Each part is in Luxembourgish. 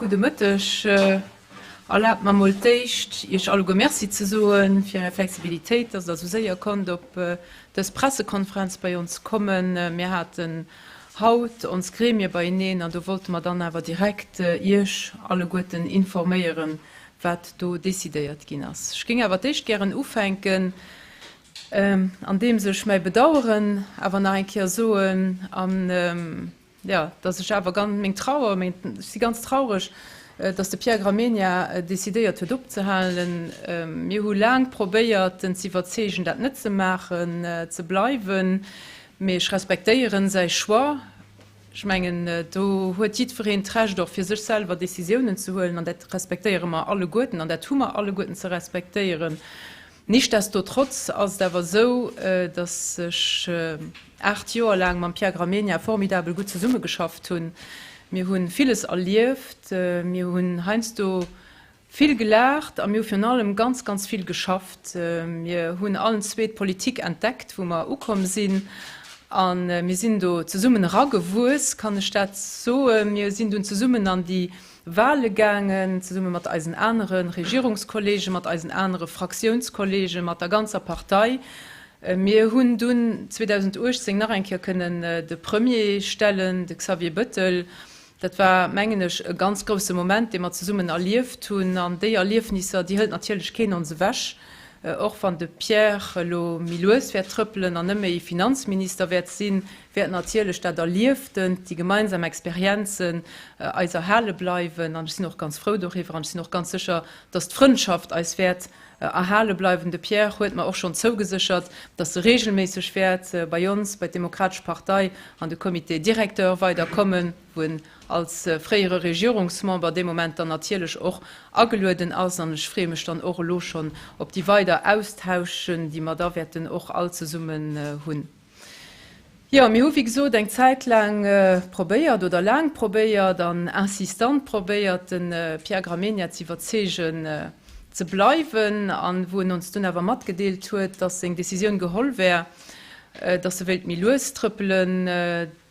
Gudde Mëtteg. Erlaabt mer mol d'éischt, Iech alleguer Merci ze soe fir Är Flexibilitéit, dass Der esou séier konnt op dës Pressekonferenz bei ons kommen. Mir haten haut ons Gremie beieneen an do wollte mer dann awer direkt Iech alleguerten informéieren, wat do decidéiert ginn ass. Ech géing awer d'éischt gären ufänken, andeems ech mäi Bedaueren awer nach eng Kéier soen an, jo, dass ech awer ganz, meng Trauer, meng, ech si ganz traureg, dass de Pierre Gramegna decidéiert huet opzehalen. Mir hu laang probéiert, en ze iwwerzeegen, dat net ze maachen, ze bleiwen, mee ech respektéieren säi Choix. Ech mengen, do huet jiddwereen d'Recht och fir sech selwer Décisiounen ze huelen an dat respektéiere mer alleguerten an dat hu mer alleguerten ze respektéieren. Nichtsdestotrotz ass et awer esou, datt ech 8 Joer laang mam Pierre Gramegna formidabel gutt zesummegeschafft hunn. Mir hu villes erlieft, mir hunn heiansdo vill gelaacht a mir hu virun allem ganz, ganz vill geschafft. Mir hunn allen zwee d'Politik entdeckt, wou mer ukomm sinn a mir sinn do zesummen eragewuess, kann ech dat soen. Mir sinn dunn zesummen an déi Wahle gaangen, zesumme mat eisen anere Regierungskollegen, mat eisen anere Fraktiounskollegen, mat der ganzer Partei. Mir hunn dunn 2018 nach eng Kéier kënnen de Premier stellen, de Xavier Bettel. Dat war, mengen ech, e ganz grousse Moment, dee mer zesummen erlieft hunn. An déi Erliefnisser, déi hëlt natierlech keen ons ewech, och wann de Pierre elo méi lues wäert trëppelen an net méi Finanzminister wäert sinn. wäert natierlech dat Erlieftent, déi gemeinsam Experienzen eis erhale bleiwen. An ech sinn och ganz frou doriwwer an ech sinn och ganz sécher, dass d'Frëndschaft eis wäert erhale bleiwen. De Pierre huet mer och schonn zougeséchert, dass e regelméisseg wäert bei ons, bei d'Demokratesch Partei, an de Comité directeur weider kommen, wou en als fréiere Regierungsmember dee Moment dann natierlech och agelueden ass. An ech freeë mech dann och elo schonn op déi weider Austauschen, déi mer da wäerten och all zesummen hunn. Jo, mir hu wéi gesot eng Zäit laang probéiert, oder laang probéiert an insistant probéiert, de Pierre Gramegna ze iwwerzeegen ze bleiwen. An wou en ons dunn awer matgedeelt huet, datt seng Decisioun geholl wär, datt e wéilt méi lues trëppelen,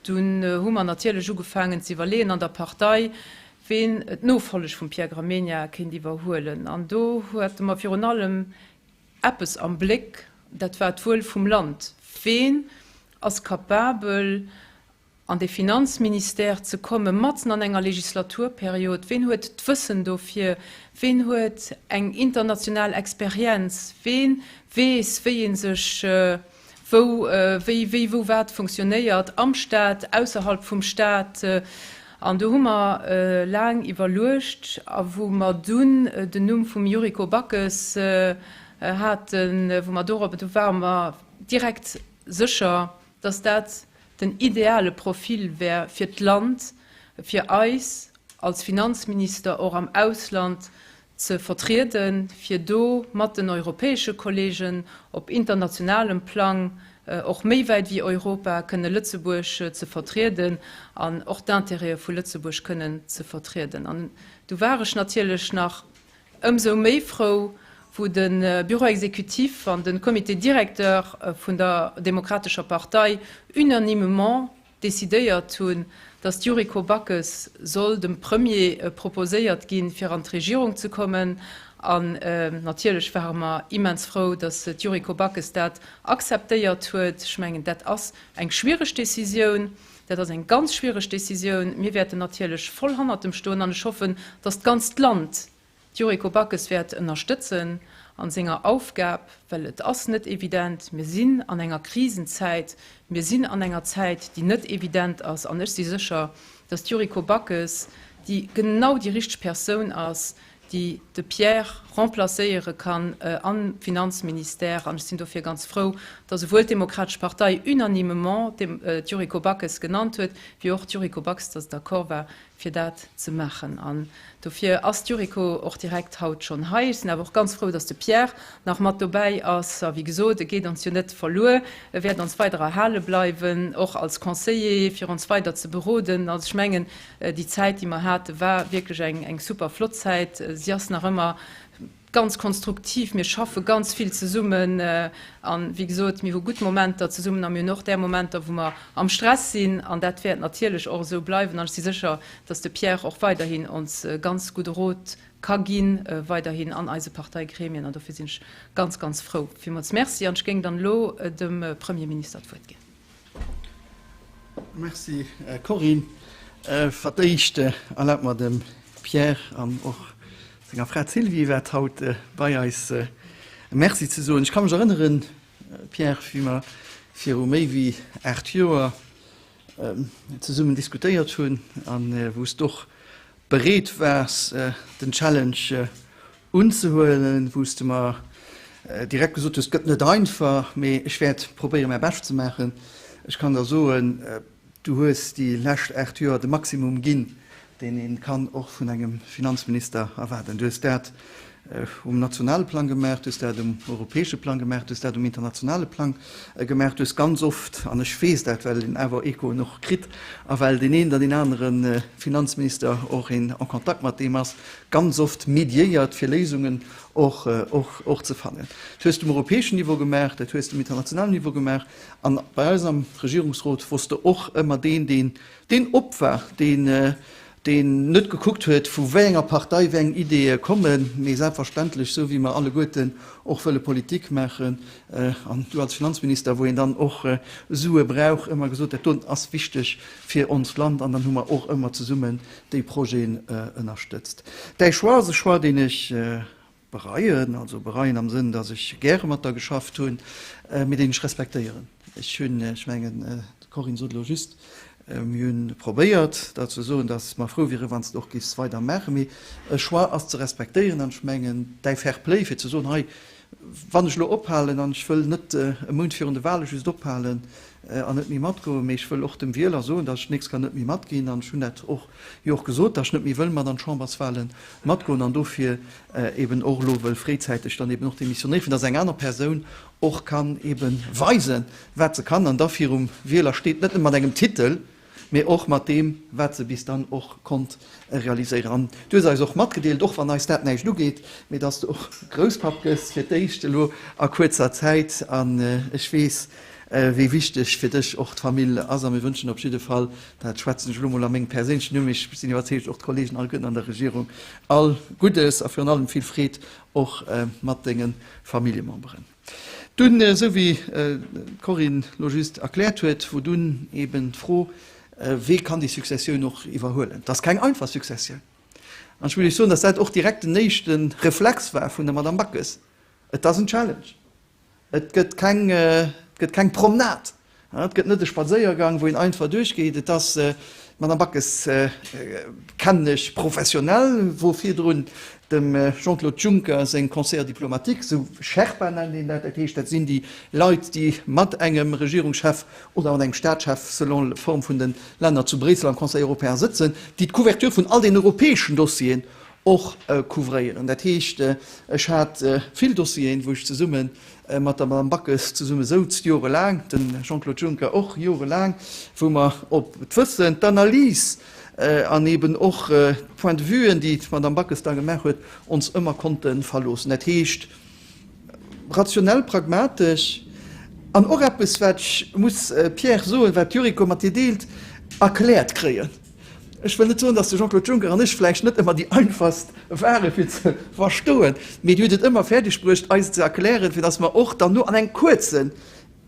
dunn hu mer natierlech ugefaangen ze iwwerleeën an der Partei, ween d'Nofolleg vum Pierre Gramegna kéint iwwerhuelen. An do hate mer virun allem eppes am Bléck, dat war d'Wuel vum Land. Ween ass capabel, an dee Finanzministère ze komme matzen an enger Legislaturperiod? Ween huet d'Wëssen dofir? Ween huet eng international Experienz? Wee weess, wéi ee sech wou, wéi, wéi, wou wat funktionéiert am Stat, ausserhalb vum Stat? An do hu mer laang iwwerluecht a wou mer dunn den Numm vum Yuriko Backes haten, wou mer dorop, do ware mer direkt sécher, dass dat den ideale Profil wär fir d'Land, fir eis als Finanzminister och am Ausland ze vertrieden, fir do mat den europäesche Kollegen op internationalem Plang, och méi wäit wéi Europa, kënne Lëtzebuerg ze vertrieden an och d'Intérêtë vu Lëtzebuerg kënnen ze vertrieden. An du war ech natierlech nach ëmsou méi frou, wou de Bureau exécutif an de Comité directeur vun der Demokratescher Partei unanimement decidéiert hunn, datt d'Yuriko Backes soll dem Premier proposéiert ginn, fir an d'Regierung ze kommen. An natierlech ware mer immens frou, datt d'Yuriko Backes dat akzeptéiert huet. Ech mengen, dat ass eng schwiereg Decisioun. Dat ass eng ganz schwiereg Decisioun. Mir wäerten natierlech voll hannert em stoen an ech hoffen, datt d'ganzt Land D'Yuriko Backes wäert ënnerstëtzen an senger Aufgab, well et ass net evident. Mir sinn an enger Krisenzäit, mir sinn an enger Zäit, déi net evident ass an ech si sécher, datt d'Yuriko Backes déi genau déi richteg Persoun ass, déi de Pierre remplacéiere kann am Finanzministère. An ech sinn dofir ganz frou, datt esouwuel d'Demokratesch Partei unanimement d'Yuriko Backes genannt huet, wéi och d'Yuriko Backes, datt d'accord war, fir dat ze maachen. An dofir ass d'Yuriko och direkt haut schonn hei. Ech sinn awer och ganz frou, dass de Pierre nach mat dobäi ass. A wéi gesot, e geet ons jo net verluer. E wäert ons weider erhale bleiwen, och als Conseiller, fir ons weider ze beroden. Also ech mengen, déi Zäit, déi mer haten, war wierklech eng super flott Zäit. Si ass nach ëmmer. ganz konstruktiv, mir schaffe ganz vill zesummen an, wéi gesot, mir hu gutt Momenter zesummen a mir hunn och där Momenter, wou mer am Stress sinn an dat wäert natierlech och esou bleiwen an ech si sécher, dass de Pierre och weiderhin ons ganz gudde Rot ka ginn, weiderhin an eise Parteigremien an dofir sinn ech ganz, ganz frou. Villmools Merci an ech géing dann elo dem Premierminister d'Wuert ginn. Merci Corinne. Fir d'éischt erlaabt mer dem Pierre an och senger Fra Sylvie, wat haut bei eis, Merci ze soen. Ech ka mech erënneren, Pierre, wéi mer viru méi wéi 8 Joer zesummen diskutéiert hunn an wou s de och bereet waars den Challenge unzehuelen, wou s de mer direkt gesot hues, 't gëtt net einfach, mee ech wäert probéieren, mäi Bescht ze maachen. Ech kann der soen, du hues déi lescht 8 Joer de Maximum ginn, deen ee kann och vun engem Finanzminister erwaarden. Du hues dat um nationale Plang gemaach, du hues dat um europäesche Plang gemaach, du hues dat um internationale Plang gemaach. Du hues ganz oft, an ech weess dat, well een awer Echoen och kritt a well deen een oder deen anere Finanzminister och een en Contact mat deem ass, ganz oft mediéiert, fir Léisungen och, och, och ze fannen. Dat hues de um europäeschen Niveau gemaach, dat hues de um internationalen Niveau gemaach an bei eis am Regierungsrot wors de och ëmmer deen, deen, deen op war, deen, deen net gekuckt huet, vu wéi enger Partei wéi eng Ideeë kommen, mee selbstverständlech, esou wéi mer alleguerten och wëlle Politik maachen, an du als Finanzminister, wou een dann och Sue brauch, ëmmer gesot, dat doen ass wichteg fir onst Land an dann hu mer och ëmmer zesummen déi Projeten ënnerstëtzt. Däi Choix ass e Choix, deen ech bereien, also bereien am Sënn, datt ech gäre mat der geschafft hunn, mee deen ech respektéieren. Ech hunn, ech mengen, d'Corinne sot elo just, mir hunn probéiert, der ze soen, datt mer frou wieren, wann s de och giffs weider maachen, mee e Choix ass ze respektéieren an ech mengen, däi Fair-play fir ze soen, hei, Wann ech elo ophalen, an ech wëll net e Mount virun de Wahle just ophalen an net méi matgoen, mee ech wëll och dem Wieler soen, datt ech d'nächst Kéier net méi matginn, an ech hunn dat och jo och gesot, datt ech net méi wëll mat an d'Chamberswahle matgoen an dofir eben och elo wëll fréizäiteg dann eben och demissionéieren, fir datt eng aner Persoun och kann ebe weisen, wat se kann an da virum Wieler steet, net nëmme mat engem Titel, mee och mat deem, wat se bis dann och konnt realiséieren. An du hues eis och matgedeelt, och wann eis dat näischt ugeet, mee dass de och Grousspapp gëss fir d'éischt elo a kuerzer Zäit. An ech weess, wéi wichteg fir dech och d'Famill ass. A mir wënschen op jidde Fall, dat schwätzen ech elo mol a mengem perséinlechen Numm, mee ech sinn iwwerzeegt, och d'Kollegen alleguerten an der Regierung, all Guddes a virun allem vill Freed och mat denge Familljememberen. Dunn, esou wéi d'Corinne lo just erkläert huet, wor dunn eben d'Fro, Wee kann déi Successioun och iwwerhuelen? Et ass keng einfach Successioun. An ech muss Iech soen, dass dat och direkt den éischte Reflex war vun der Madame Backes, Et ass en Challenge. Et gëtt keng, et gëtt keng Promenade. Et gëtt net e Spadséiergang, wou een einfach duerchgeet. Et ass, d'Madame Backes kennen ech professionell, wor virdrun dem Jean-Claude Juncker seng Conseillère diplomatique, esou Sherpa nennt een dat, dat heescht, dat sinn déi Leit, déi mat engem Regierungschef oder mat engem Staatschef, selon Form vun de Länner, zu Bréissel am Conseil européen sëtzen, déi d'Couverture vun all den europäeschen Dossieren och couvréieren. Dat heescht, ech hat vill Dossieren, wou ech zesumme mat der Madame Backes zesumme souz, jorelaang, de Jean-Claude Juncker och jorelaang, wou mer op d'Wëssen, d'Analys an eben och d'Points de vuen, déi d'Madame Backes da gemaach huet, ons ëmmer konnte verloossen. Dat heescht, rationell, pragmatesch an och eppes, wat ech muss, Pierre, soen, wat d'Yuriko mat dir deelt, erkläert kréien. Ech wëll net soen, datt de Jean-Claude Juncker an ech vläicht net ëmmer déi einfachst ware fir ze verstoen, mee Dir hutt et ëmmer fäerdeg bruecht eis et ze erklären, fir datt mer och dann no an engem kuerze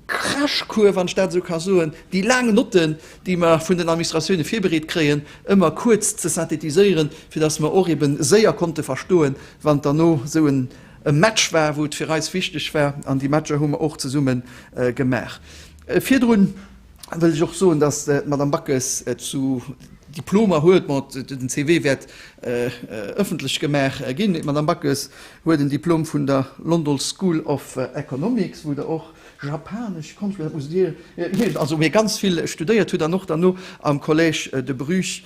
Crashcours, wann ech dat esou ka soen, déi laang Notten, déi mer vun den Administratioune virbereet kréien, ëmmer kuerz ze synthetiséieren, fir datt mer och ebe séier konnte verstoen, wann et dann no esou e Match war, wou et fir eis wichteg war. An déi Matcher hu mer och zesumme gemaach virdrun. wëll ech och soen, dass d'Madame Backes zu Diplomer huet, bon, den CV wäert ëffentlech gemaach ginn, mee d'Madame Backes huet en Diplom vun der London School of Economics, wou der och Japanesch konnt, dat musst Dir hir, also mee ganz vill studéiert huet an och derno am Collège de Bruges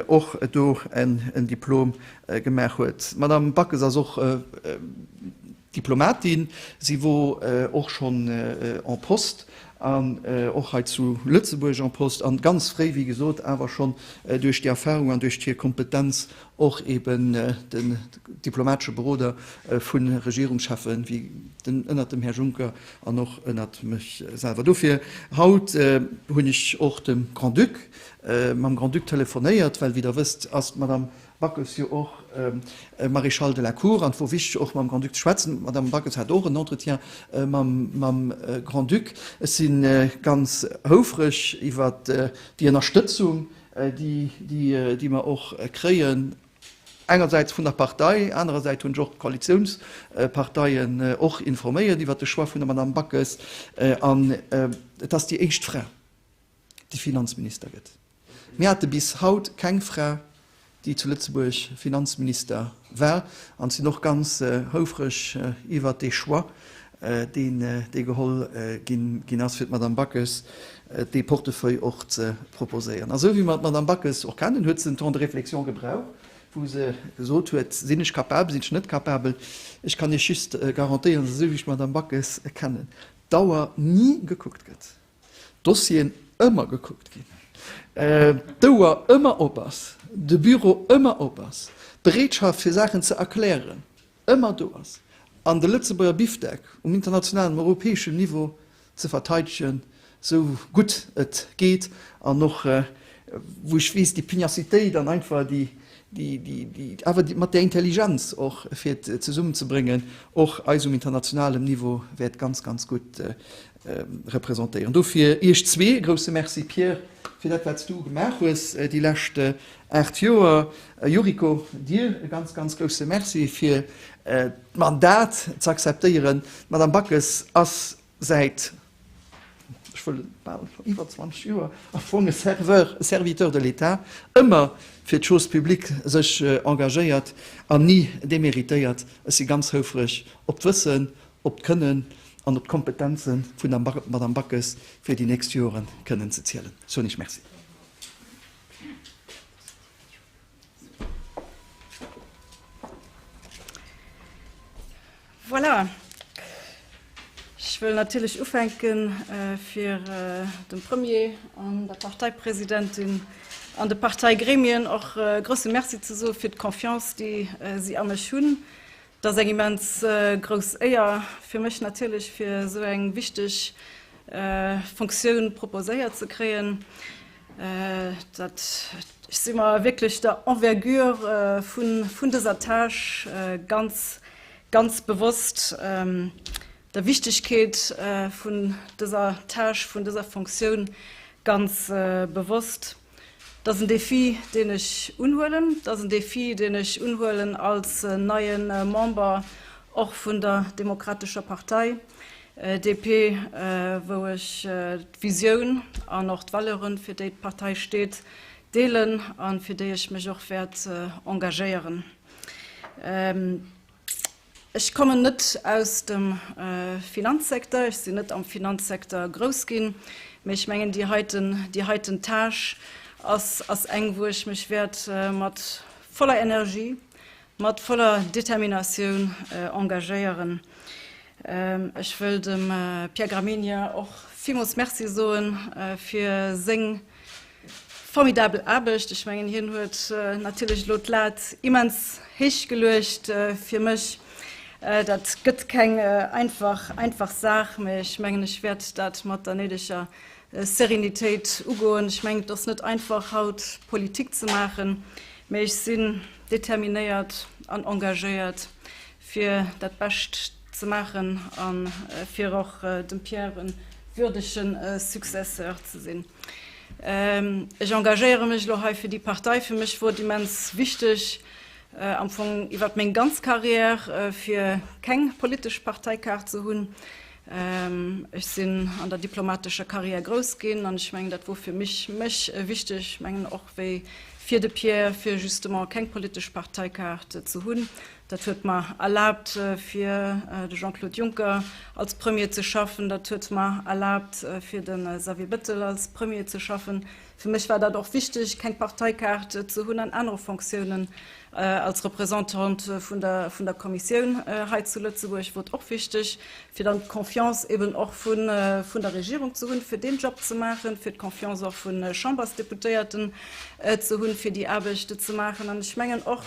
och do en Diplom gemaach huet. D'Madame Backes ass och Diplomatin, si wor och schonn en poste. An och hei zu Lëtzebuerg en poste an ganz fréi, wéi gesot, awer schonn duerch déi Erfahrung an duerch hir Kompetenz och eben den diplomatesche Beroder vu Regierungscheffen, wéi den ënnert dem Här Juncker an och ënnert mech selwer. Dofir haut hunn ech och dem Grand-Duc, mam Grand-Duc telefonéiert, well, wéi Der wësst, ass d'Madame Backes jo och Maréchal de la Cour an et wor wichteg och mam Grand-Duc ze schwätzen. D'Madame Backes hat och en Entretien mam Grand-Duc. Ech si ganz houfreg iwwert déi Ënnerstëtzung, déi mer och kréien, engersäits vun der Partei, anerersäits hunn ech och d'Koalitiounsparteien och informéiert iwwert de Choix vun der Madame Backes. An et ass déi éischt Fra, déi Finanzminister gëtt. Mir hate bis haut keng Fra, déi zu Lëtzebuerg Finanzminister war, an sinn och ganz houfreg iwwert dee Choix, deen dee geholl ginn ass, fir d'Madame Backes dee Portefeuille och ze proposéieren. A sou wéi mer d'Madame Backes och kennen, huet se en Temps de réflexion gebraucht, wou se gesot huet, Sinn ech capabel, sinn ech net capabel? Ech kann Iech just garantéieren, esou wéi ech d'Madame Backes kennen, d'Auer ni gekuckt gëtt. D'Dossieren ëmmer gekuckt ginn, d'Ouer ëmmer op ass, de Büro ëmmer op ass, d'Bereetschaft fir Saachen ze erklären ëmmer do ass an de Lëtzebuerger Bifdeck um internationalen, um europäeschem Niveau ze verteidegen, esou gutt et geet an och wou ech weess, déi Pugnacitéit an einfach déi, déi awer mat där Intelligenz och fir et zesummenzebréngen, och eis um internationalem Niveau wäert ganz, ganz gutt representéieren. Dofir Iech zwee e grousse Merci, Pierre, fir dat, wat s du gemaach hues déi lescht 8 Joer. Yuriko, dir e ganz, ganz grousse Merci fir d'Mandat ze akzeptéieren. D'Madame Backes ass säit, ech wëll bal iwwer 20 Joer am Fong e Serveur, e Serviteur de l'État, ëmmer fir d'Chose publique sech engagéiert an ni deméritéiert. Ech si ganz houfreg op d'Wëssen, op d'Kënnen an op d'Kompetenze vun der Madame Backes fir déi nächst Joren kënnen ze zielen. Soen ech Merci. Voilà. Ech wëll natierlech ufänken, fir dem Premier an der Parteipresidentin an de Parteigremien och e grouse Merci ze soe fir d'Confiance, déi si a mech hunn. Et ass eng immens grouss Éier fir mech natierlech, fir esou eng wichteg Fonctioun proposéiert ze kréien. Dat, ech si mer wierklech der Envergure vun dëser Tâche ganz, ganz bewosst, der Wichtigkeet vun dëser Tâche, vun dëser Fonctioun ganz bewosst. Et ass en Défi, deen ech unhuelen. Et ass en Défi, deen ech unhuelen als neie Member och vun der Demokratescher Partei, DP, wou ech d'Visioun an och d'Valeuren, fir déi d'Partei steet, deelen a fir déi ech mech och wäert engagéieren. Ech kommen net aus dem Finanzsecteur, ech sinn net am Finanzsecteur grouss ginn, mee ech mengen déi heiten, déi heiten Tâche ass, ass eng wou ech mech wäert mat voller Energie, mat voller Determinatioun engagéieren. Ech wëll dem Pierre Gramegna och villmools Merci soen fir seng Formidabel Aarbecht. Ech mengen, hien huet natierlech elo d'Lat immens héich geluecht fir mech. Dat gëtt keng einfach, einfach Saach, mä ech mengen, ech wäert dat mat der néideger Serenitéit ugoen. Ech mengen, et ass net einfach haut Politik ze maachen, mä ech sinn determinéiert an engagéiert, fir dat Bescht ze maachen a fir och dem Pierre e würdege Successeur ze sinn. Ech engagéiere mech elo hei fir déi Partei. Fir mech wor et immens wichteg, am Fong iwwert meng ganz Carrière, fir keng politesch Parteikaart ze hunn. Ech sinn an der diplomatescher Carrière grouss ginn an ech mengen, dat wor fir mech mech wichteg, ech mengen och wéi fir de Pierre, fir justement keng politesch Parteikaart ze hunn. Dat huet mer erlaabt, fir de Jean-Claude Juncker als Premier ze schaffen. Dat huet mer erlaabt, fir de Xavier Bettel als Premier ze schaffen. Fir mech war dat och wichteg, keng Parteikaart ze hunn an anere Fonctiounen als Representant vun der vun der Kommissioun hei zu Lëtzebuerg wor et och wichteg, fir dann d'Confiance eben och vun vun der Regierung ze hunn, fir deen Job ze maachen, fir d'Confiance och vu Chambersdeputéierten ze hunn, fir déi Aarbecht ze maachen. An ech mengen och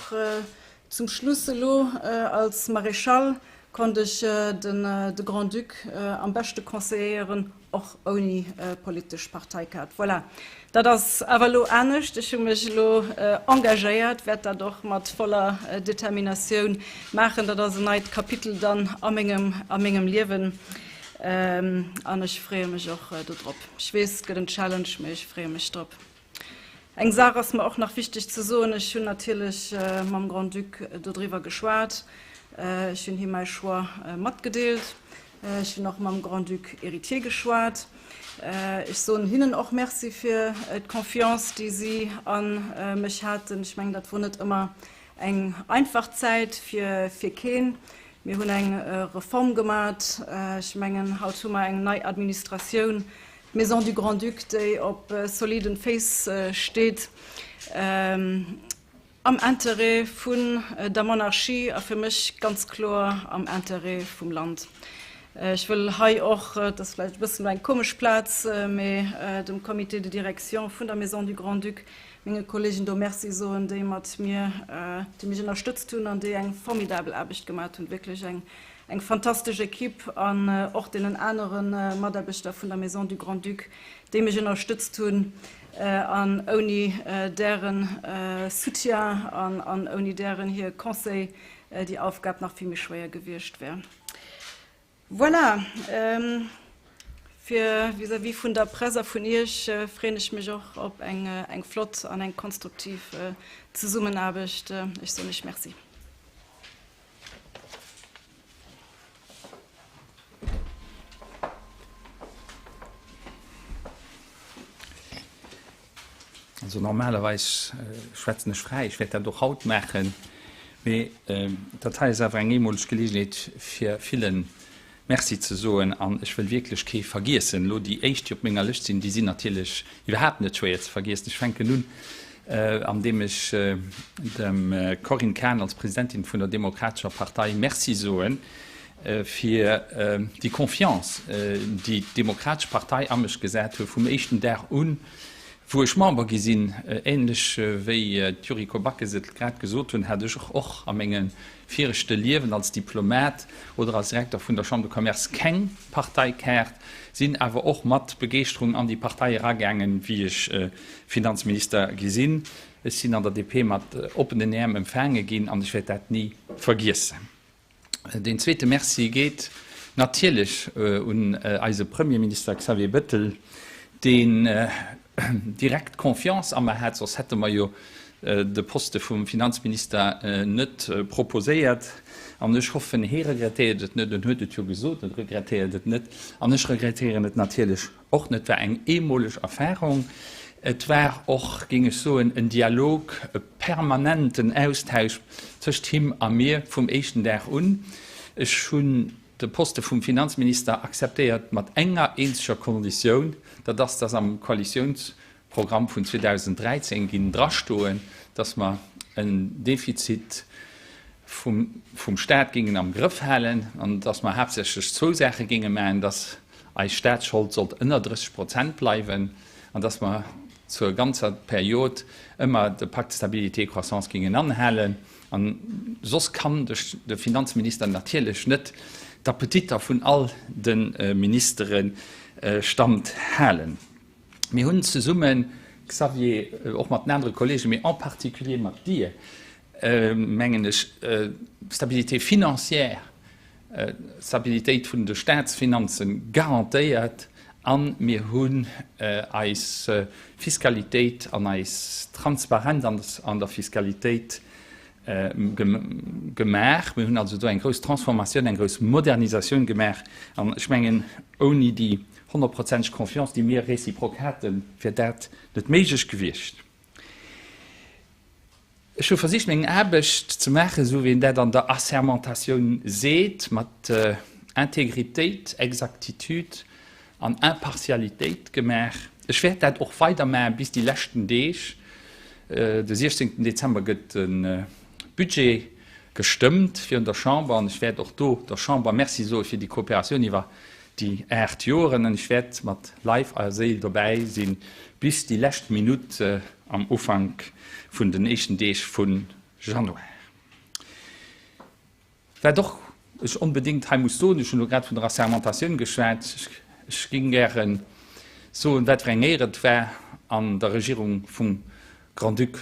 zum Schluss elo als Maréchal konnt ech den de Grand-Duc am beschte conseilléieren, Och ouni politesch Parteikaart. Voilà, dat ass awer elo anescht. Ech hu mech elo engagéiert, wäert dat och mat voller Determinatioun maachen. Dat ass en neit Kapitel dann a mengem, a mengem Liewen an ech freeë mech och dodrop. Ech weess, et gëtt en Challenge, mee ech freeë mech drop. Eng Saach ass mer och nach wichteg ze soen, Ech hunn natierlech mam Grand-Duc dodriwwer geschwat. Ech hunn him mäi Choix matgedeelt. Ech hunn och mam Grand-Duc héritier geschwat. Ech soen hinnen och Merci fir d'Confiance, déi si a mech haten. Ech mengen, dat wor net ëmmer eng einfach Zäit fir keen. Mir hunn eng Reform gemat. Ech mengen, haut hu mer eng nei Administratioun, D'Maison du Grand-Duc, déi op soliden Féiss steet, am Interêt vun der Monarchie a fir mech ganz kloer am Interêt vum Land. Ech wëll hei och, et ass vläicht e bëssen elo eng komesch Plaz, mee dem Comité de direction vun der Maison du Grand-Duc, menge Kollegen do Merci soen, déi mat mir, déi mech ënnerstëtzt hunn an déi eng formidabel Aarbecht gemat hunn, wierklech eng Eng fantastesch Equipe an och deenen anere Mataarbechter vun der Maison du Grand-Duc, déi mech ënnerstëtzt hunn. An ouni dären Soutien an ouni dären hir Conseil déi Aufgab nach vill méi schwéier gewiescht wär. Voilà, fir vis-à-vis vun der Press a vun Iech freeën ech mech och op eng flott an eng konstruktiv Zesummenaarbecht. Ech soen Iech Merci. Also normalerweis schwätzen ech fräi, ech wäert dat och haut maachen, mee dat hei ass awer eng eemoleg Geleegenheet fir villen Merci ze soen an ech wëll wierklech kee vergiessen. Elo déi éischt, déi op menger Lëscht sinn, déi sinn natierlech iwwerhaapt net schwéier ze vergiessen. Ech fänken un, andeem ech dem Corinne Cahen als Presidentin vun der Demokratescher Partei Merci soe fir déi Confiance, déi d'Demokratesch Partei a mech gesat huet vum éischten Dag un, wou ech Member gi sinn. Ähnlech wéi d'Yuriko Backes et grad gesot hunn, hat ech och a menge viregte Liewen als Diplomat oder als Direkter vun der Chambre de Commerce keng Parteikaart, sinn awer och mat Begeeschterung an déi Partei eragaangen, wéi ech Finanzminister gi sinn. Ech sinn an der DP mat oppenen Äerm empfaange ginn an ech wäert dat ni vergiessen. Deen zweete Merci geet natierlech un eise Premierminister Xavier Bettel, deen direkt Confiance a mer hat, soss hätte mer jo de Poste vum Finanzminister net proposéiert. An ech hoffen, hee regrettéiert et net, en huet et jo gesot, en regrettéiert et net, an ech regrettéieren et natierlech och net. Et war eng eemoleg Erfahrung. Et war och, géing ech soen, en Dialog, e permanenten Austausch tëscht him a mir vum éischten Dag un. Ech hunn de Poste vum Finanzminister akzeptéiert mat enger eenzeger Konditioun, dat ass, dass am Koalitiounsprogramm vun 2013 ginn drastoen, dass mer en Defizit vum vum Stat géingen am Grëff halen an dass mer haaptsächlech zwou Saache géinge maachen, dass eis Staatsschold sollt ënner 30 Prozent bleiwen an dass mer zur ganzer Period ëmmer de Pacte de stabilité et croissance géingen anhalen. A soss kann de Finanzminister natierlech net d'Appetitter vun all de Ministere stand halen. Mir hunn zesummen, Xavier, och mat den anere Kollegen, mee en particulier mat dir, mengen ech, d'Stabilité financière, d'Stabilitéit vun de Staatsfinanze garantéiert a mir hunn eis Fiskalitéit an eis Transparenz an der Fiskalitéit gemaach. Mir hunn also do eng grouss Transformatioun, eng grouss Modernisatioun gemaach an ech mengen, ouni déi honnertprozenteg Confiance, déi mir réciproque haten, wier dat net méiglech gewiescht. Ech hu versicht meng Aarbecht ze maachen, esou wéi een dat an der Assermentatioun seet, mat Integritéit, Exaktitude an Impartialitéit gemaach. Ech wäert dat och weider maachen bis déi leschten Deeg. De 16 Dezember gëtt de Budget gestëmmt virun der Chamber an ech wäert och do der Chamber Merci soe fir déi Kooperatioun iwwer déi 8 Joren an ech wäert mat Leif a Séil dobäi sinn bis déi lescht Minutt am Ufank vun den éischten Deeg vu Januar. Wat och ech onbedéngt hei muss soen, ech hunn elo grad vun der Assermentatioun geschwat, ech géing gäre soen, wat fir eng Éier et war, an der Regierung vum Grand-Duc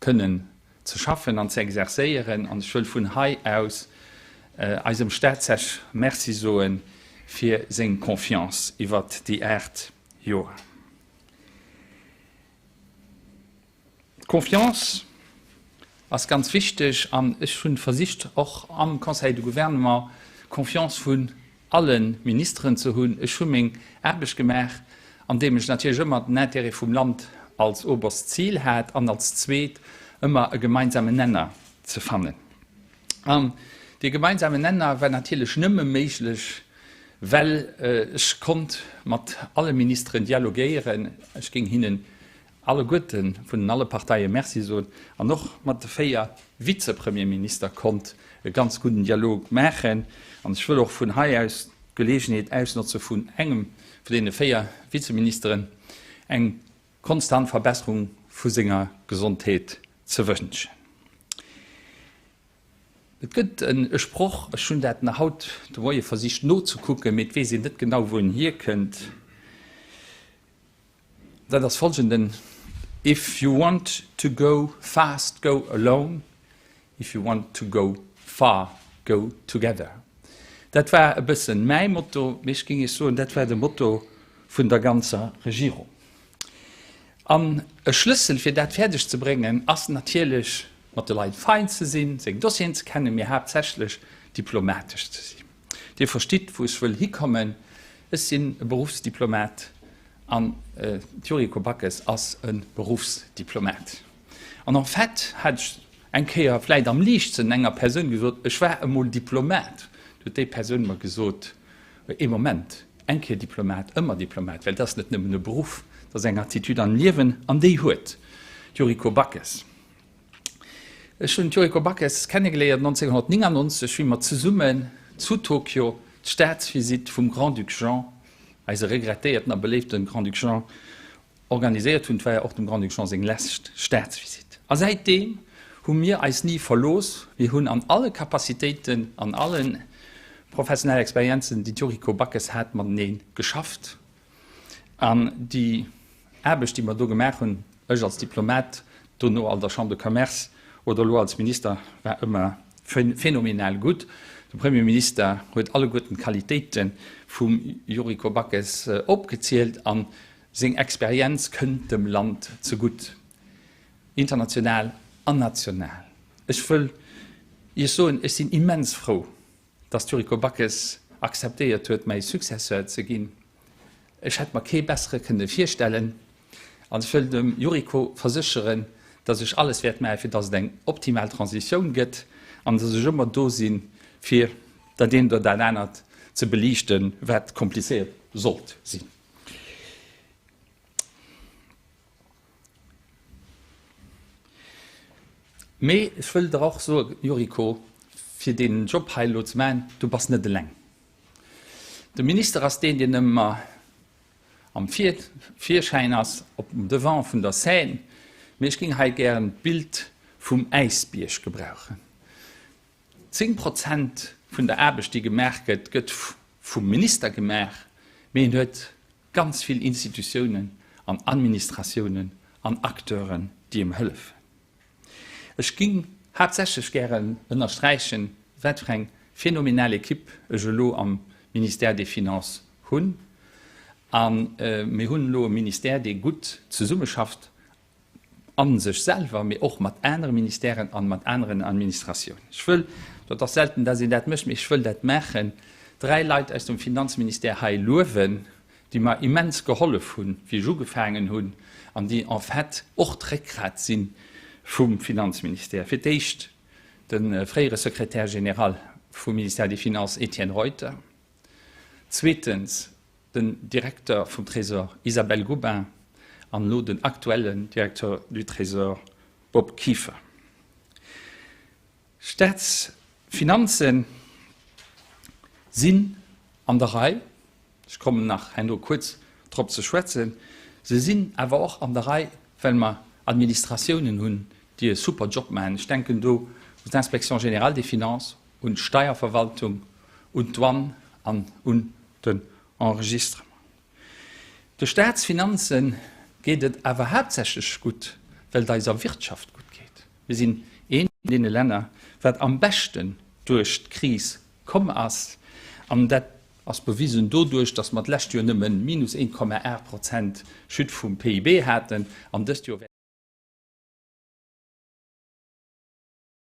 kënnen ze schaffen an ze exercéieren. An ech wëll vun hei aus eisem Staatschef Merci soe fir seng Confiance iwwert déi 8 Joer. D'Confiance ass ganz wichteg an ech hu versicht och am Conseil de Gouvernement d'Confiance vun alle Ministeren ze hunn. Ech hu meng Aarbecht gemaach, andeem ech natierlech ëmmer den Intérêt vum Land als oberst Zil hat an als zweet ëmmer e gemeinsamen Nenner ze fannen. An dee gemeinsamen Nenner war natierlech nëmme méiglech, well ech konnt mat alle Ministeren dialogéieren. Ech géing hinnen alleguerte vun den alle Parteie Merci soen an och mat de 4 Vizepremierminister konnt e ganz gudden Dialog maachen. An ech wëll och vun hei aus d'Geleegenheet ausnotze vun engem vun deene 4 Vizeministeren eng konstant Verbesserung vu senger Gesondheet ze wënschen. Et gëtt e Sproch, ech hunn dat nach haut de Moie versicht nozekucken, mee et weess een net genau wou en hierkënnt, Dat ass folgenden, If you want to go fast, go alone, if you want to go far, go together. Dat war e bëssen mäi Motto, mee ech géing Iech soen, dat war de Motto vun der ganzer Regierung. An e Schlëssel fir dat fäerdeg ze bréngen ass natierlech mat de Leit fein ze sinn, seng Dossieren ze kennen, mee haaptsächlech diplomatesch ze sinn. Dir verstitt, wou ech wëll hikommen. Ech sinn e Beruffsdiplomat an d'Yuriko Backes ass e Beruffsdiplomat. An en fait hat ech eng Kéier vläit am Liichtsënn enger Persoun gesot, ech war emol Diplomat. Du huet déi Persoun mer gesot, Ee Moment, eng Kéier Diplomat, ëmmer Diplomat, well et ass net nëmmen e Beruff, et ass eng Attitude am Liewen an déi huet d'Yuriko Backes. Ech hunn d'Yuriko Backes kennegeléiert 1999, wéi mer zesummen zu Tokio d'Staatsvisitt vum Grand-Duc Jean, eise regrettéierten a beléifte Grand-Duc Jean, organiséiert hunn. Et war jo och dem Grand-Duc Jean seng lescht Staatsvisitt. A säitdeem hu mir eis ni verlooss. Mir hunn an alle Capacitéiten, an alle professionelle Experienzen, déi d'Yuriko Backes hat, matenee geschafft. An déi Aarbecht, déi mer do gemaach hunn, ech als Diplomat, dono an der Chambre de Commerce oder elo als Minister, war ëmmer phänomenal gutt. De Premier Minister huet alleguerten d'Qualitéite vum Yuriko Backes opgezielt a seng Experienz kënnt dem Land zegutt, international an national. Ech wëll Iech soen, ech sinn immens frou, dass d'Yuriko Backes akzeptéiert huet, mäi Successeur ze ginn. Ech hätt mer kee bessere kënne virstellen. An ech wëll dem Yuriko versécheren, dass ech alles wäert maachen, fir dass et eng optimal Transitioun gëtt an dass ech ëmmer do sinn, fir dat eent oder dat anert ze beliichten, wat komplizéiert sollt sinn. Mee ech wëll der och soen, Yuriko, fir deen Job hei elo ze maachen, du bass net eleng. De Minister ass deen, deen ëmmer am Virschäin ass, op dem Devant vun der Scène. Mee ech géing hei gären d'Bild vum Äisbierg gebrauchen. 10 Prozent vun der Aarbecht, déi gemaach gëtt, gëtt vum Minister gemaach, mee en huet ganz vill Institutiounen an Administratiounen an Acteuren, déi em hëllefen. Ech ging haaptsächlech gären ënnersträichen, wat fir eng phänomenal Equipe ech elo am Ministère des Finances hunn. A mir hunn elo e Ministère, dee gutt zesummeschafft a sech selwer, mee och mat anere Ministèren a mat aneren Administratiounen. Ech wëll, dat ass selten, dass een dat mécht, mee ech wëll dat maachen, dräi Leit aus dem Finanzministère hei luewen, déi mer immens gehollef hunn, wéi ech ugefaangen hunn, an déi en fait och d'Réckgrat si vum Finanzministère. Fir d'éischt de fréiere Secrétaire général vum Ministère des Finances Étienne Reuter, zweetens. Den Direkter vum Trésor Isabelle Goubin an elo den aktuellen Directeur du Trésor Bob Kieffer. Staatsfinanze sinn an der Rei, ech kommen nach herno kuerz drop ze schwätzen. Se sinn awer och an der Rei, well mer Administratiounen hunn, déi e super Job maachen. Ech denken do un d'Inspection générale des finances, un d'Steierverwaltung, un d'Douane an un den Enregistrement. De Staatsfinanze geet et awer haaptsächlech gutt, well et eiser Wirtschaft gutt geet. Mir sinn eent vun deene Länner, wat am beschten duerch d'Kris komm ass. An dat ass bewisen doduerch, datt mer d'lescht Joer nëmme minus 1,8 Prozent Chute vum PIB haten an dëst Joer wäerte.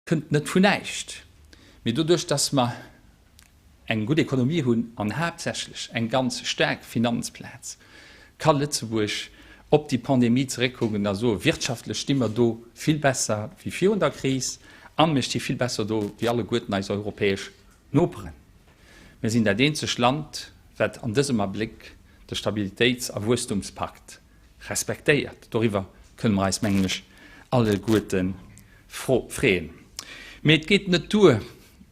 Kënnt net vun näischt, mee doduerch, dass mer eng gutt Ekonomie hunn an haaptsächlech eng ganz staark Finanzplaz, ka Lëtzebuerg op déi Pandemie zeréckkucken a soen, wirtschaftlech sti mer do vill besser wéi virun der Kris a mir sti vill besser do wéi alleguerten eis europäesch Noperen. Mir sinn dat eenzegt Land, wat an dësem Abléck de Stabilitéits a Wuesstumspakt respektéiert. Doriwwer kënne mer eis, mengen ech, alleguerte freeën. Mee et geet net duer,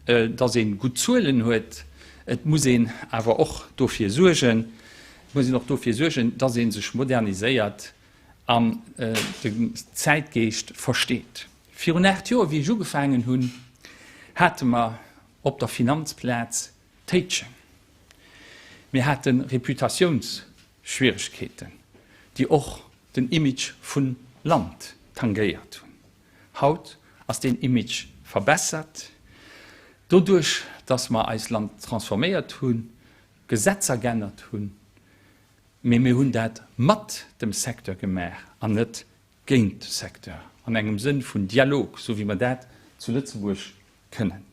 datt ee gutt Zuelen huet, et muss een awer och dofir suergen, et muss een och dofir suergen, datt ee sech moderniséiert an den Zäitgeescht versteet. Virun 8 Joer, wéi ech ugefaangen hunn, hate mer op der Finanzplaz Téitschen. Mir hate Reputatiounsschwieregkeeten, déi och den Image vun Land tangéiert hunn. Haut ass deen Image verbessert, doduerch datt mer eist Land transforméiert hunn, Gesetzer geännert hunn, mee mir hunn dat mat dem Secteur gemaach an net géint de Secteur, an engem Sënn vun Dialog, esou wéi mer dat zu Lëtzebuerg kënnen.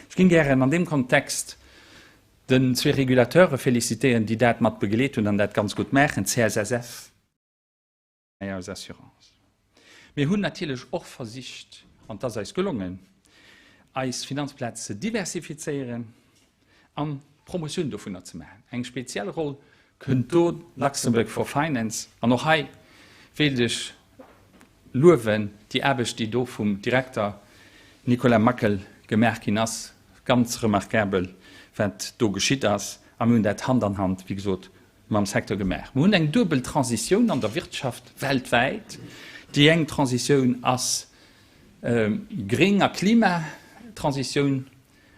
Ech géing gären an deem Kontext den zwee Regulateure félicitéieren, déi dat mat begleet hunn an dat ganz gutt maachen, d'CSSF an eis Assurance. Mir hunn natierlech och versicht, an et ass eis gelongen, eis Finanzplaz ze diversifizéieren an d'Promotioun dovunner ze maachen. Eng speziell Roll kënnt do Luxembourg for Finance an och hei wéilt ech luewen déi Aarbecht, déi do vum Direkter Nicolas Mackel gemaach ginn ass. Ganz remarquabel, wat do geschitt ass a mir hunn dat Hand an Hand, wéi gesot, mam Secteur gemaach. Mir hunn eng duebel Transitioun an der Wirtschaft weltwäit. Déi eng Transitioun ass gréng a Klimatransitioun.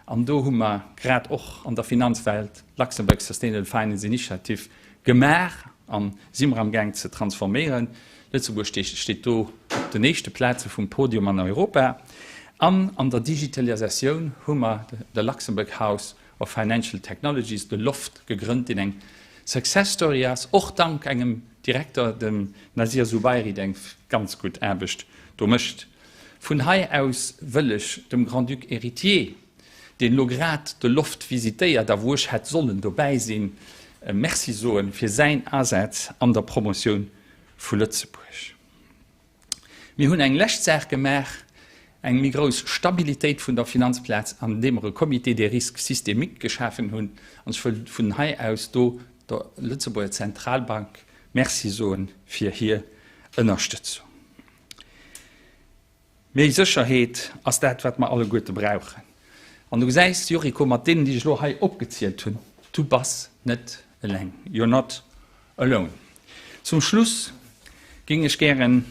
An do hu mer grad och an der Finanzwelt d'Luxembourg Sustainable Finance Initiative gemaach a si mer amgaang ze transforméieren. Lëtzebuerg steet do op den éischte Plaze vum Podium an Europa. An an der Digitalisatioun hu mer de Luxembourg House of Financial Technologies, de LHoFT, gegrënnt, deen eng Success Story ass, och dank engem Direkter, dem Nasir Zubairi, dee eng ganz gutt Aarbecht do mécht. Vun hei aus wëll ech dem Grand-Duc Héritier, deen elo grad de Loft visitéiert a wou ech hätt sollen dobäi sinn, Merci soe fir säin Asaz an der Promotioun vu Lëtzebuerg. Mir hunn eng lescht Saach gemaach, eng méi grouss Stabilitéit vun der Finanzplaz, andeem mer e Comité des risques systémiques geschafen hunn. An ech wëll vun hei aus do der Lëtzebuerger Zentralbank Merci soe fir hir Ënnerstëtzung. Méi Sécherheet ass dat, wat mer alleguerte brauchen. An du gesäis, Yuriko, mat deenen, déi ech elo hei opgezielt hunn, du bass net eleng. You're not alone. Zum Schluss géing ech gären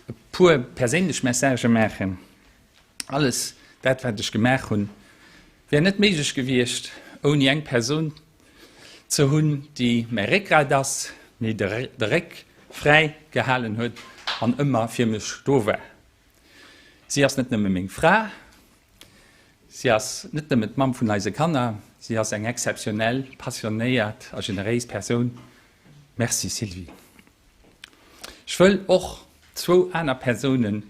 e puer perséinlech Messagë maachen. Alles dat, wat ech gemaach hunn, wär net méiglech gewiescht ouni eng Persoun, ze hunn, déi mäi Réckgrat ass, mir de Réck fräi gehalen huet an ëmmer fir mech do war. Si ass net nëmme meng Fra, si ass net nëmmen d'Mamm vun eise Kanner, si ass eng exzeptionell, passionéiert a generéis Persoun. Merci Sylvie. Ech wëll och zwou aner Persounen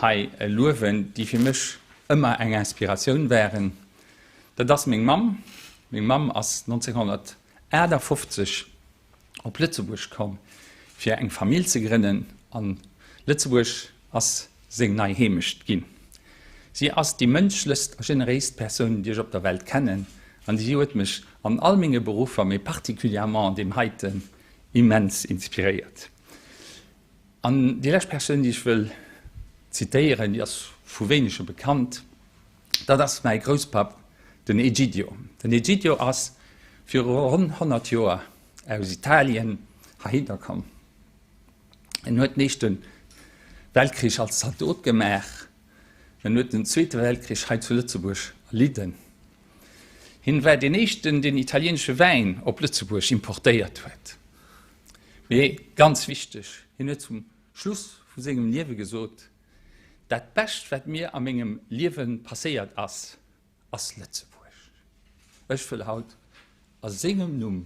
hei luewen, déi fir mech ëmmer eng Inspiratioun waren. Dat ass meng Mamm. Meng Mamm ass 1958 op Lëtzebuerg komm, fir eng Famill ze grënnen, an Lëtzebuerg ass seng nei Heemecht ginn. Si ass déi mënschlechst a generéist Persoun, déi ech op der Welt kennen, an si huet mech. an all menge Beruffer, mee particulièrement an deem heiten, immens inspiréiert. An déi lescht Persoun, déi ech wëll zitéieren, déi ass vu wéinege bekannt, dat ass mäi Grousspapp, den Egidio. Den Egidio ass viru ronn 100 Joer aus Italien heihinner komm. En huet den Éischte Weltkrich als Zaldot gemaach. En huet den Zweete Weltkrich hei zu Lëtzebuerg erlidden. Hien war deen éischten, deen italienesche Wäin op Lëtzebuerg importéiert huet. Mee ganz wichteg, hien huet zum Schluss vu sengem Liewe gesot, Dat Bescht, wat mir a mengem Liewe passéiert ass, ass Lëtzebuerg. Ech wëll haut a sengem Numm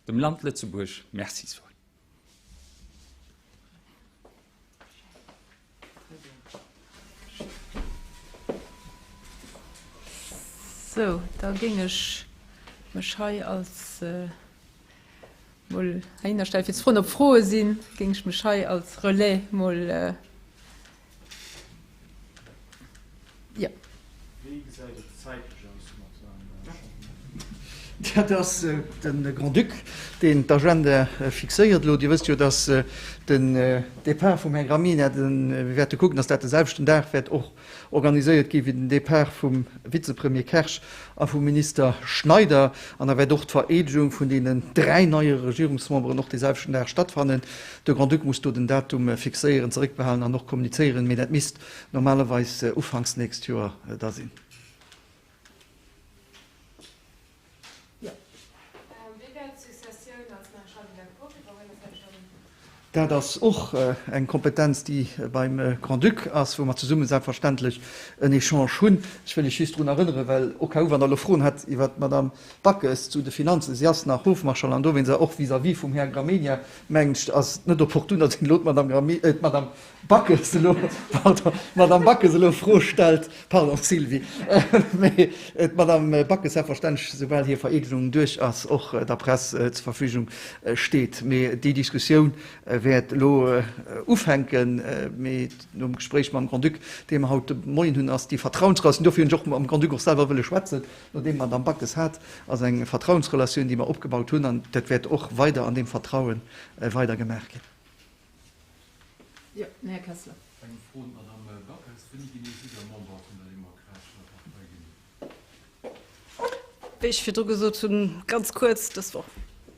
dem Land Lëtzebuerg Merci soen. Sou, da géing ech mech hei als mol heihinner stellen, fir ze froen, ob Froe sinn, géing ech mech hei als Relais mol, jo. Wéi gesäit et zäitlech aus mat dem Changement? Dat ass de Grand-Duc, deen d'Agenda fixéiert elo. Dir wësst jo, datt den Depart vum Här Gramegna, mir wäerte kucken, datt dat de selwechten Dag wäert och organiséiert gi wéi den Depart vum Vizepremier Kersch a vum Minister Schneider. An da wäert och d'Vereedegung vun deenen dräi neie Regierungsmemberen och dee selwechten Dag stattfannen. De Grand-Duc muss do den Datum fixéieren, zeréckbehalen an och kommunizéieren, mee dat misst normalerweis ufanks nächst Joer da sinn. Dat ass och eng Kompetenz, déi beim Grand-Duc ass, wou mer zesumme selbstverständlech en Echange hunn. Ech wëll lech just drun erënneren, well au cas où, wann Der elo Froen hätt iwwert d'Madame Backes zu de Finanzen, si ass nach Hofmarschall an dowéinst och vis-à-vis vum Här Gramegna, mengen ech, ass et net opportun, datt een elo d'Madame Backes elo, pardon, d'Madame Backes elo Fro stellt, pardon Sylvie, mee d'Madame Backes selbstverständlech, soubal hir Vereedegung duerch ass, och der Press zur Verfügung steet. Mee déi Diskussioun wäert elo ufänken, mee nom Gespréich mam Grand-Duc, dee mer haut de Moien hunn, ass déi Vertrauensrelatioun, dofir hunn ech och mam Grand-Duc och selwer wëlle schwätzen, nodeem d'Madame Backes hat, ass eng Vertrauensrelatioun, déi mer opgebaut hunn, an dat wäert och weider an deem Vertraue weider gemaach ginn. Jo, den Här Kessler. Eng Fro un d'Madame Backes, Wéini genee sidd Der Member vun der Demokratescher Partei ginn? Wéi ech virdru gesot hunn, ganz kuerz, dës Woch.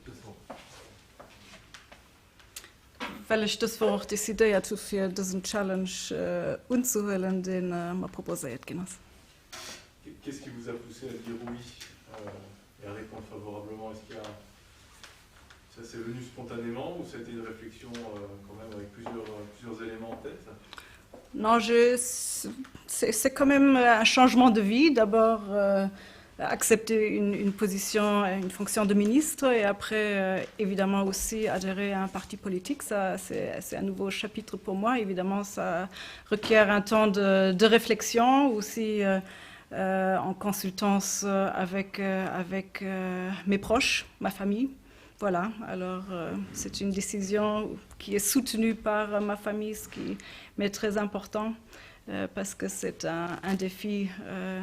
Dës Woch. Well ech dës Woch och decidéiert hu fir dësen Challenge unzehuelen, dee mer proposéiert ginn ass. Qu'est-ce qui vous a poussé à dire oui et à répondre favorablement? Est-ce qu'il y a Ça c'est venu spontanément ou ça a été une réflexion euh, quand même avec plusieurs, euh, plusieurs éléments en tête Non, c'est quand même un changement de vie. D'abord, euh, accepter une, une position, une fonction de ministre et après, euh, évidemment aussi adhérer à un parti politique. Ça, c'est un nouveau chapitre pour moi. Évidemment, ça requiert un temps de, de réflexion aussi euh, euh, en consultance euh, avec, euh, avec euh, mes proches, ma famille. Voilà, alors euh, c'est une décision qui est soutenue par euh, ma famille, ce qui m'est très important euh, parce que c'est un, un défi euh,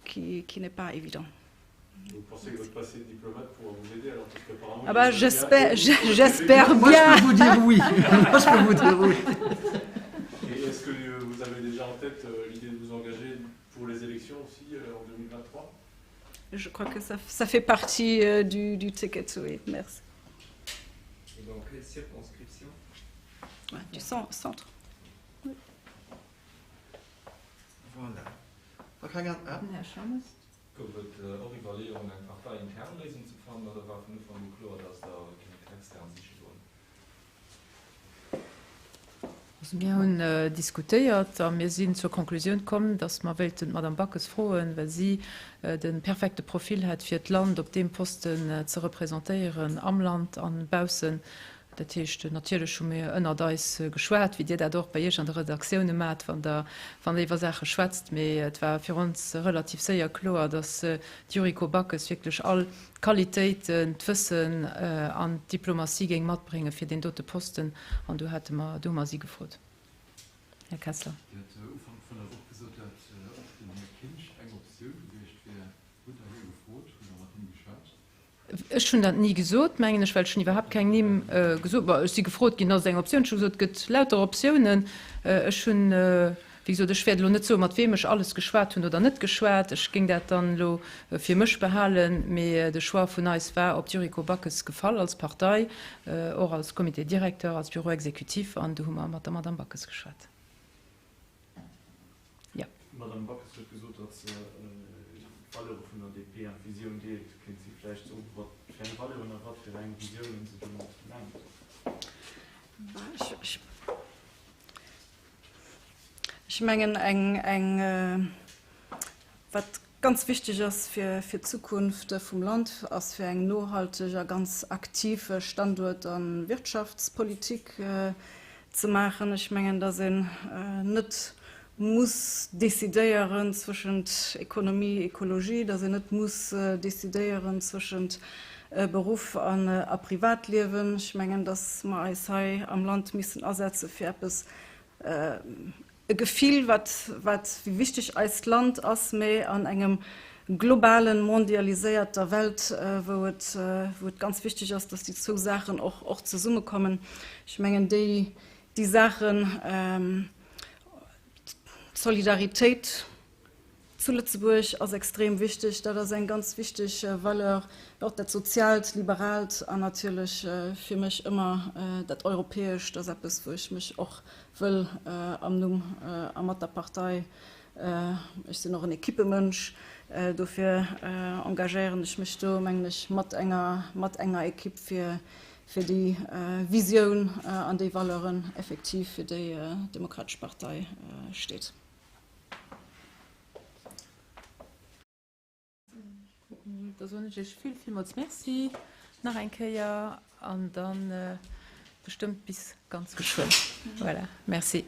qui, qui n'est pas évident. Vous pensez que votre passé de diplomate pourra vous aider alors parce qu'apparemment ah bah, j'espère j'espère bien. Moi, je peux vous dire oui. Moi, je peux vous dire oui. Et est-ce que vous avez déjà en tête euh, l'idée de vous engager pour les élections aussi euh, en 2023 Je crois que ça, ça fait partie euh, du, du ticket, oui. Merci. Et dans quelle circonscription ouais, Du centre. Oui. Voilà. Ah. Gouf et och Iwwerleeungen, eng parteiintern Léisung ze fannen, oder war vun Ufank u kloer, datt Der géingt extern siche goen? Also mir hunn diskutéiert a mir sinn zur Konklusioun komm, datt mer wéilten d'Madame Backes froen, well si de perfekte Profil hätt, fir d'Land op deem Posten ze representéieren, am Land an baussen. Dat heescht, natierlech hu mir ënnert eis geschwat, wéi Dir dat och bei Iech an de Redaktioune maacht, wann Der wann Der iwwer Saache schwätzt. Mee et war fir ons relativ séier kloer, datt d'Yuriko Backes wierklech all d'Qualitéiten, d'Wëssen an d'Diplomatie géing matbréngen fir deen dote Posten. An do hate mer, do hu mer si gefrot. Här Kessler. Dir hat Ufank vun der Woch gesot, datt och den Här Kinsch eng Optioun gewiescht wier. Hutt Der hie gefrot? Hutt Der mat him geschwat? Ech hunn dat ni gesot, mengen ech, well ech hunn iwwerhaapt keng Nimm gesot. Bon, ech si gefrot ginn, ass et eng Optioun? Ech hu gesot, et gëtt lauter Optiounen. Ech hunn, wéi gesot, ech wäert elo net soen, mat weem ech alles geschwat hunn oder net geschwat. Ech géing dat dann elo fir mech behalen. Mee de Choix vun eis war op d'Yuriko Backes gefall als Partei, och als Comité directeur, als Bureau exécutif, an do hu mer mat der Madamm Backes geschwat. Jo. D'Madame Backes huet gesot, datt se d'Valeure vun der DP an d'Visioun deelt. Kéint si vläicht soen, wat fir eng Valeuren a wat fir eng Visiounen se domat mengt? Ech mengen, eng, wat ganz wichteg ass fir d'Zukunft vum Land, ass fir eng nohalteg a ganz aktiv Standuert a Wirtschaftspolitik ze maachen. Ech mengen, datt een net muss decidéieren zwëschent Ekonomie, Ekologie, datt een net muss decidéieren zwëschent Beruff a Privatliewen. Ech mengen, datt mer eis hei am Land missen asetze fir eppes, e Gefill, wat, wat, wéi wichteg eist Land ass, mä an engem globalen, mondialiséierter Welt, wou et, wou et ganz wichteg ass, dass déi zwou Saachen och, och zesummekommen. Ech mengen, déi, déi Saachen, d'Solidaritéit, Zu Lëtzebuerg ass extrem wichteg. Dat ass eng ganz wichteg Valeur, och dat Soziaalt, Liberaalt an natierlech fir mech ëmmer dat Europäescht ass eppes, wou ech mech och wëll am Numm a mat der Partei, ech sinn och en Equippemënsch, dofir engagéieren ech mech do, mengen ech, mat enger, mat enger Equipe fir, fir déi Visioun an déi Valeuren effektiv, fir déi d'Demokratesch Partei steet. Da soen ech Iech vill, villmools Merci nach eng Kéier an da bestëmmt bis ganz geschwënn. Voilà, merci.